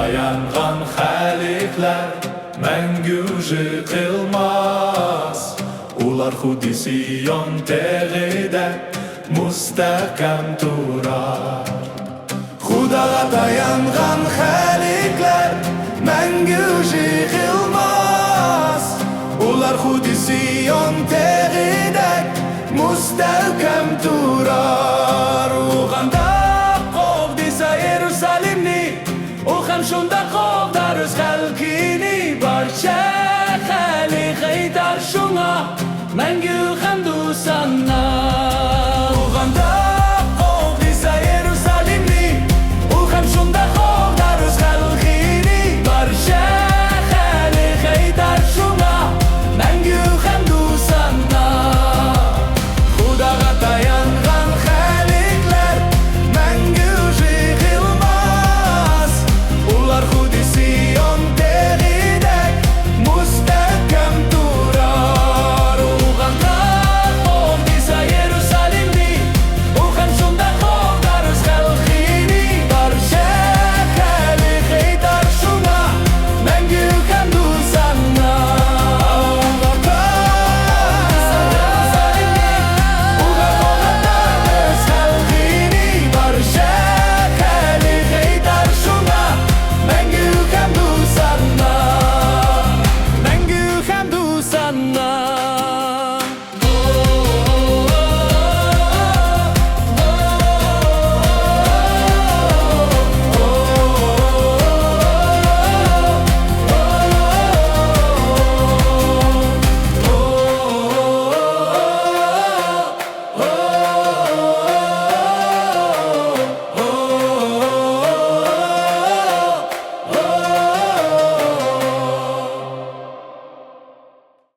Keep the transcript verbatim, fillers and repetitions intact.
تايانغان خەلقلەر مەڭگۈ يىقىلماس. ئۇلار خۇددى سىيون تېغىدەك مۇستەھكەم تۇرار. خۇداغا تايانغان خەلقلەر مەڭگۈ يىقىلماس. ئۇلار خۇددى سىيون تېغىدەك مۇستەھكەم تۇرار. ئۇ قانداق قوغدىسا يېرۇسالىمنى، ئۇ ھەم شۇنداق قوغدار ئۆز خەلقىنى. بارچە خەلق ئېيتار شۇڭا، مەڭگۈ خەمدۇ سانا.